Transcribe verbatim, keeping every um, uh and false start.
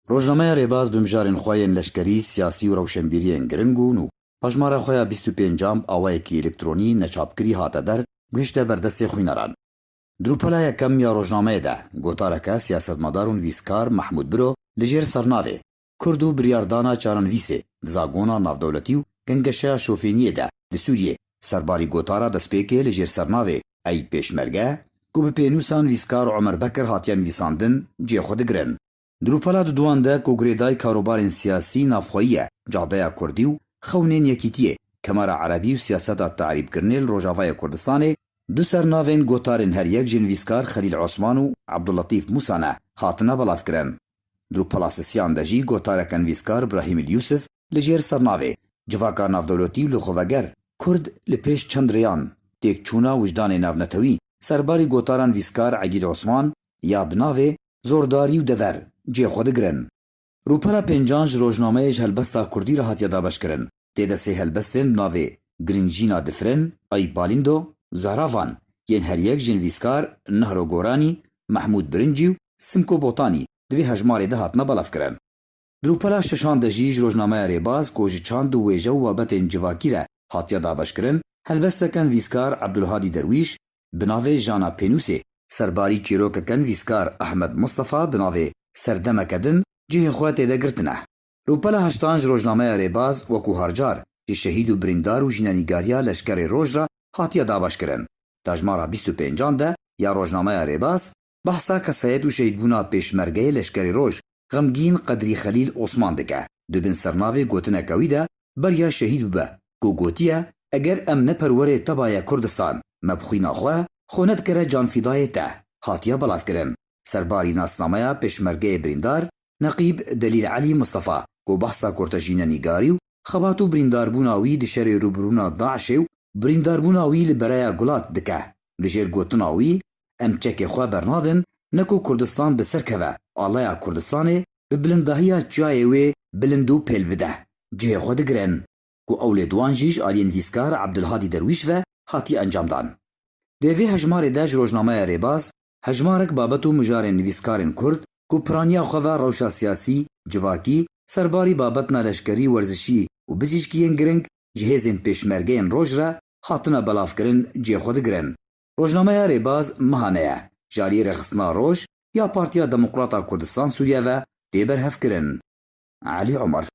Rojnameya Rêbaz bi mijarên xwe yên leşkerî, siyasî û rewşenbîriyên giring û nû, hejmara xwe ya bîst û pêncan bi awayekî elektronî neçapkirî hate der, guhişte ber destê xwîneran. Di rûpela yekem ya rojnameyê de gotareke siyasetmedar û nivîskar Mehmûd Biro li jêr sernavê Kurd û biryardana çarenivîsê di zagona navdewletî û gengeşeya şofêniyê de li Sûriyê serbarî gotara destpêkê li jêr sernavê Ey Pêşmerge, ku bi pênûsa nivîskar Omer Bekir hatiye nivîsandin, cihê xwe digirin. Di rûpela duduwan de ku girêdayî karobarên siyasî navxweyî ye, cadeya kurdî û xewnên yekîtiyê, kemera erebî û siyaseta te'rîbkirinê li Rojavayê Kurdistanê, du sernavên gotarên her yek ji nivîskar Xelîl Osman û Abdulletîf Mûsa ne, hatine belavkirin. Di rûpela sisiyan de jî gotareke nivîskar Brahîm Yûsif li jêr sernavê Civaka navdewletî û lixweveger Kurd li pêş çend rêyan, têkçûna wijdanê navnetewî, serbarî gotara nivîskar Egîd Osman ya bi navê Zordarî û Dever, cihê xwe digirin. Rûpela pêncan ji rojnameyê ji helbesta kurdî re hatiye dabeşkirin. Tê de sê helbestên bi navê Girincîna Difirin, Ay Balindo, Zehra Van, yên her yek ji nivîskar Nehro Goranî, Mehmûd Birincî û Simko Botanî di vê hejmarê de hatine belavkirin. Di rûpela şeşan de jî ji rojnameya Rêbaz, ku ji çand û wêje û wabetên civakî re hatiye dabeşkirin, helbesteke nivîskar Ebdulhadî Derwîş bi navê Jana Pênûsê, serbarî çîrokeke nivîskar Ehmed Mustafa bi navê Serdemeke Din cihê xwe tê de girtine. Rûpela heştan ji rojnameya Rêbaz wekû harcar ji şehîd û birîndar û jînenîgariya leşkerê roj re hatiye dabeşkirin. Di hejmara bîst û pêncan de ya rojnameya Rêbaz, behsa kesayet û şehîdbûna pêşmergeyê leşkerê roj, xemgîn Qedrî Xelîl Osman dike. Di bin sernavê gotineke wî de beriya şehîd bibe, ku gotiye, Eger em ne perwerê tebaya Kurdistan, me bi xwîna xwe, xwe nedikire canfîdayê te, hatiye belavkirin. Serbarî nasnameya pêşmergeyê birîndar Neqîb Delîl Elî Mistefa, ku behsa kurtejînenîgarî û xebat û birîndarbûna wî di şerê rûbirûna DAIŞê û birîndarbûna wî li Bereya Gulat dike. Li jêr gotina wî, Em çekê xwe bernadin, ne ku Kurdistan bi ser keve, alaya Kurdistanê bi bilindahiya çiyayê wê bilind û pêl bide. Cihê xwe digirin. Ku ew lêdwan jî ji aliyê nivîskar Ebdulhadî Derwîş ve hatiye encamdan. Di vê hejmarê de ji rojnameya Rêbaz, hejmarek babet û mijarên nivîskarên Kurd ku piraniya xwe ve rewşa siyasî, civakî, serbarî babetna leşkerî, werzişî û bizîşkî yên giring ji hêzên pêşmergeyên roj re hatine belavkirin, cihê xwe digirin. Rojnameya Rêbaz mehane ye, ji aliyê Rêxistina Roj ya Partiya Demokrata Kurdistan Sûriye ve tê berhevkirin. Elî Omer.